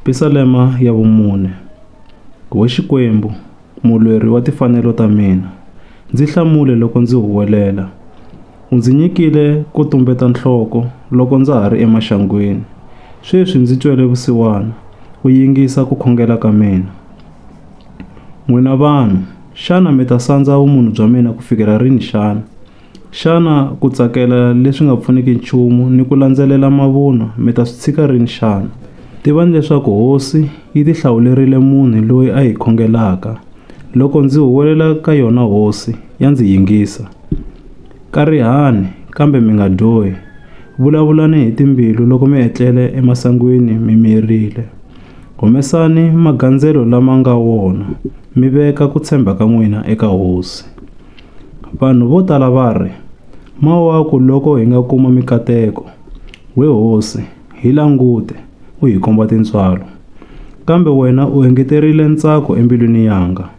Pisalema ya vumune. We Xikwembu, mulweri wa tifanelo ta mina, ndzi hlamule loko ndzi huwelela. U ndzi nyikile ko tumbeta nhloko loko ndza ha ri emaxangwini. Sweswi ndzi twele vusiwana, u yingisa ku khongela ka mina. N'wina vanhu, xana mi ta sandza vumunhu bya mina ku fikela rini xana? Xana ku tsakela leswi nga pfuniki nchumu ni ku landzelela mavunwa mi ta swi tshika rini xana? Tivani leswaku Hosi yi tihlawulerile munhu loyi a yi khongelaka. Loko ndzi huwelela ka yona Hosi, ya ndzi yingisa. Karihani, kambe mi nga dyohi. Vulavulani hi timbilu loko mi etlele emasangwini mi miyerile. Humesani magandzelo lama nga wona, mi veka ku tshemba ka n'wina eka Hosi. Vanhu vo tala va ri, Mawaku loko hi nga kuma mikateko! We Hosi, hi langute, u hi komba tintswalo. Kambe wena u engeterile ntsako embilwini yanga.